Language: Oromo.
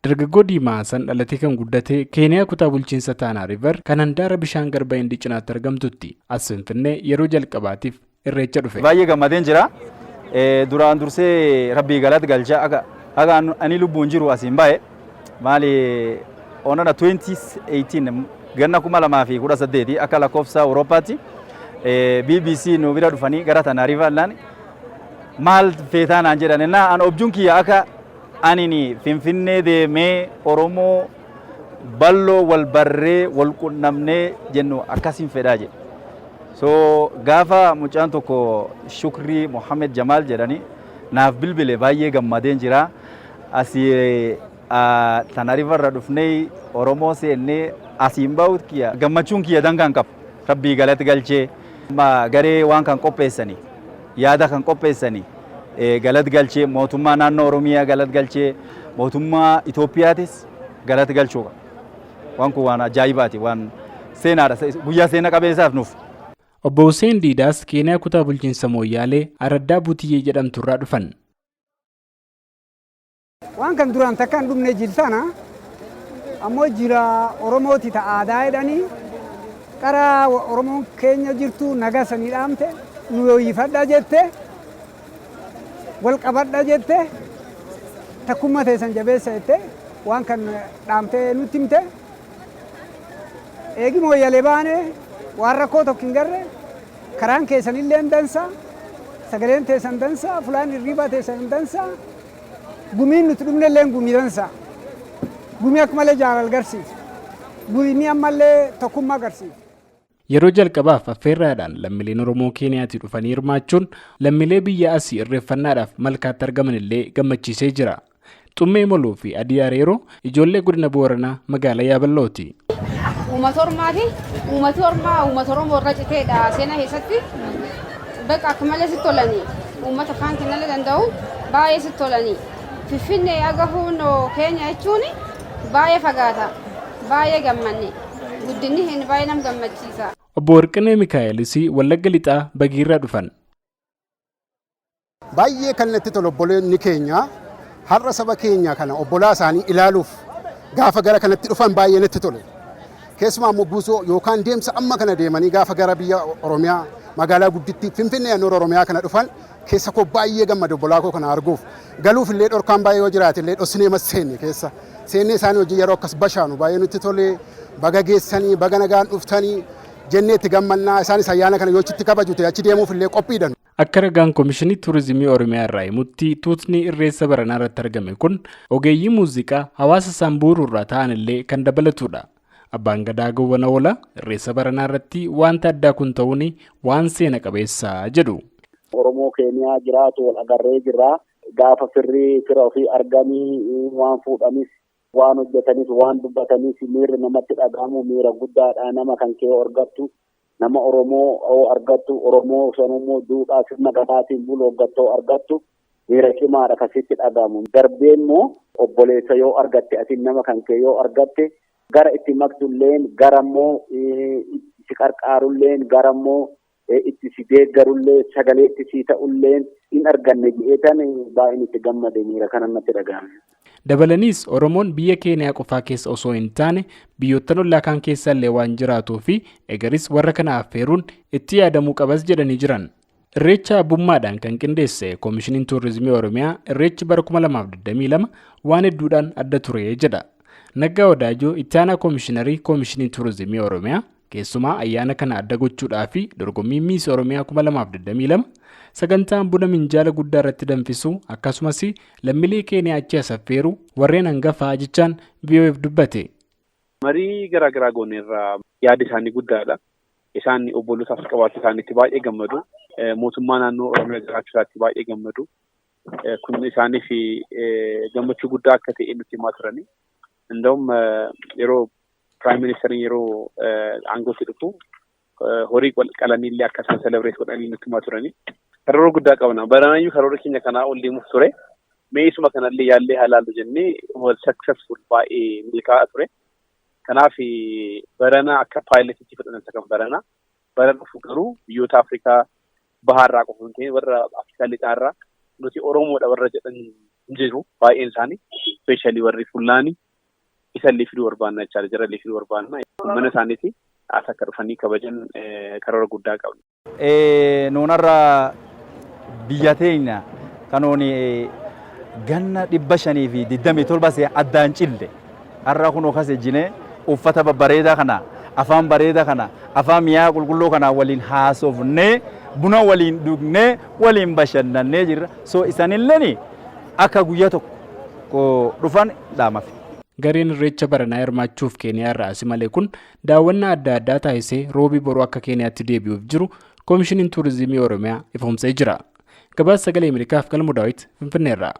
Dargaggoo Diimaa Hasan dhalatee kan guddate Keeniyaa kutaa bulchiinsa Taanaa Riiver kan handaara bishaan Garba Hindii cinaatti argamtutti. As Finfinnee yeroo jalqabaatiif Irreecha dhufe. Baay'ee gammadeen jira. Duraan dursee Rabbii galata galcha, akka ani lubbuun jiru asiin bahe. Maali, onana 2018, ganna 2018 akka lakkoofsa Awurooppaatti, BBC nu bira dhufanii gara Tana River laan maal feetaa naan jedhan. Innaa an abjuun kiyya akka anini Finfinnee deemee Oromoo balloo wal barree wal qunnamnee jennu akkasiin fedhaa jedhe. So gaafa mucaan tokko Shukrii Mohammed Jamaal jedhani naaf bilbile, baay'ee gammadeen jira. Asii Tana Riverra dhufnee Oromoo seennee asiin bahuut kiyya gammachuun kiyya dangaan qabu. Rabbii galata galchee, garee waan kan qopheessanii, yaada kan qopheessanii galata galchee, mootummaa naannoo Oromiyaa galata galchee, mootummaa Itoophiyaatis galata galchuu qaba. Waan kun waan ajaa'ibaati, waan seenaadha, guyyaa seena qabeessaaf nuuf. Obbo Hussein Diidaas Keeniyaa kutaa bulchiinsa Mooyyaalee Araddaa Butiyyee jedhamturraa dhufan. Waan kan duraan takka hin dhumne jiltana ammoo jira Oromooti ta aadaa jedhanii qara Oromoon keenya jirtu naga sanii dhaamte, nu yooyyifadha jette, wal qabadha jette, takkummaa teessan jabeessa jette, waan kan dhaamtee nutti himte. Eegi Mooyyalee baane waan rakkoo tokko hin garre. Karaan keessanillee dansa, sagaleen teessan dansa, fulaan hirriibaa teessan dansa, gumiin nuti dhumnellee gumii dansa, gumii akka malee jaalala agarsiisu, gumii ammallee tokkummaa agarsiisu. Yeroo jalqabaaf affeerraadhaan lammiileen Oromoo Keeniyaatii dhufanii hirmaachuun lammiilee biyya asii irreeffannaadhaaf malkaatti argaman illee gammachiisee jira. Xummee Moluu fi Adii Areeroo ijoollee godina Booranaa magaalaa Yaaballooti. Uummata Ormaa fi uummati Ormaa uummata Oromoo irra citeedha seenaa keessatti. Bakka akka malee sitti tolanii, uummata afaan kennallee danda'u baay'ee sitti tolanii. Finfinnee aga huunoo keenya jechuun baay'ee fagaata. Baay'ee gammanne. Guddinni hin baay'ee nam gammachiisa. Obbo Warqinee Mikaa'elis Wallagga Lixaa Bagiirraa dhufan. Baay'ee kan natti tolu, obboleonni keenya har'a saba keenya kana obbolaa isaanii ilaaluuf gaafa gara kanatti dhufan baay'ee natti tole. Keessumaa immoo buusoo yookaan deemsa amma kana deemanii gaafa gara biyya Oromiyaa magaalaa guddittii Finfinnee handhuura Oromiyaa kana dhufan keessa koo baay'ee gammade obbolaa koo kana arguuf. Galuuf illee dhorkaan baay'ee yoo jiraate illee dhosnee mas seenne keessa. Seennee isaanii hojii yeroo akkas bashaanu baay'ee nutti tole. Baga geessanii, baga nagaan dhuftanii jennee itti gammannaa. Isaanis ayyaana kana yoo achitti kabaju ta'e achi deemuuf illee qophiidhan. Akka ragaan Komishinii Turizimii Oromiyaa irraa himutti, tuutni irreessa baranaa irratti argame kun ogeeyyii muuziqaa hawaasa Sambuuruu irraa ta'an illee kan dabalatudha. Abbaan Gadaa Goobana Oolaa irreessa baranaa irratti wanta addaa kun ta'uun waan seena qabeessa jedhu. Oromoo Keeniyaa jiraatu wal agarree jirra. Gaafa firri fira ofii arganii waan fuudhanis, waan hojjetanis, waan dubbatanis, miirri namatti dhagahamu miira guddaadha. Nama kan kee argattu, nama Oromoo argattu, Oromoo sanummoo duudhaa sirna gadaatiin bulu hoggattoo argattu, miira cimaadha kasitti dhagahamu. Darbee immoo obboleessa yoo argatte, atiin nama kan kee yoo argatte, gara itti maqtulleen, gara immoo si qarqaarulleen, gara immoo itti si deeggarullee, sagalee itti si ta'ulleen hin arganne jeetan baay'een itti gammade, miira kana natti dhagahame. Dabalaniis Oromoon biyya Keeniyaa qofaa keessa osoo hin taane biyyoottan ollaa kaan keessa illee waan jiraatuu fi egaris warra kana affeeruun itti yaadamuu qabas jedhanii jiran. Irreecha abbummaadhaan kan qindeesse Koomishiniin Tuurizimii Oromiyaa irreechi bara 2022 waan hedduudhaan adda ture jedha. Naggaa Wadaajoo itti aanaa koomishiinarii Koomishinii Tuurizimii Oromiyaa, keessumaa ayyaana kana adda gochuudhaa fi dorgommii Miss Oromiyaa 2022, sagantaan buna minjaala guddaa irratti danfisu, akkasumas lammiilee Keeniyaa achi as affeeru warreen hangafaa jechaan VOAf dubbate. Marii garaa garaa gooneerraa, yaada isaanii guddaadha. Isaan obbolootaaf qabaachuu isaaniitti baay'ee gammadu. Mootummaa naannoo Oromiyaa jiraachuu isaatti baay'ee gammadu. Kun isaaniif gammachuu guddaa akka ta'e nutti himaa turani. Inda'um yeroo Prime Ministeriin yeroo aangootti dhufu horii qalanii illee akka isaan celebrate godhanii nutti himaa turani. Karoora guddaa qabna. Baranayyuu karoora keenya kanaa ol deemuuf ture. Mee isuma kanallee yaallee haa ilaallu jennee, wal successful, baay'ee milkaa'aa ture. Kanaaf barana akka pilotiitti fudhatan kan barana. Bara dhufu garuu biyyoota Afrikaa bahaarraa qofa hin ta'in, warra Afrikaa lixaarraa nuti Oromoodha warra jedhan Jiru baay'een isaanii, especially warri Fullaanii, isallee fiduu barbaanna jechaadha. Jarallee fiduu barbaanna. Mana isaaniiti as akka dhufanii kabajan karoora guddaa qabna. Nuunarra biyya teenya kanoon ganna 527 see addaan cille, har'a kunoo kas ejjinee uffata babbareedaa kana, afaan bareedaa kana, afaan mi'aa qulqulluu kana waliin haasofnee, buna waliin dhugnee, waliin bashannannee jirra. So isanilleen akka guyyaa tokko dhufan dhaamaaf. Gareen Irreecha baranaa hirmaachuuf Keeniyaa irraa asi malee kun daawwannaa adda addaa taasisee Roobii boruu akka Keeniyaatti deebi'uuf jiru Koomishiniin Tuurizimii Oromiyaa ifoomsee jira. Gabaasa Sagalee Ameerikaaf Galmoo Daawit Finfinneerraa.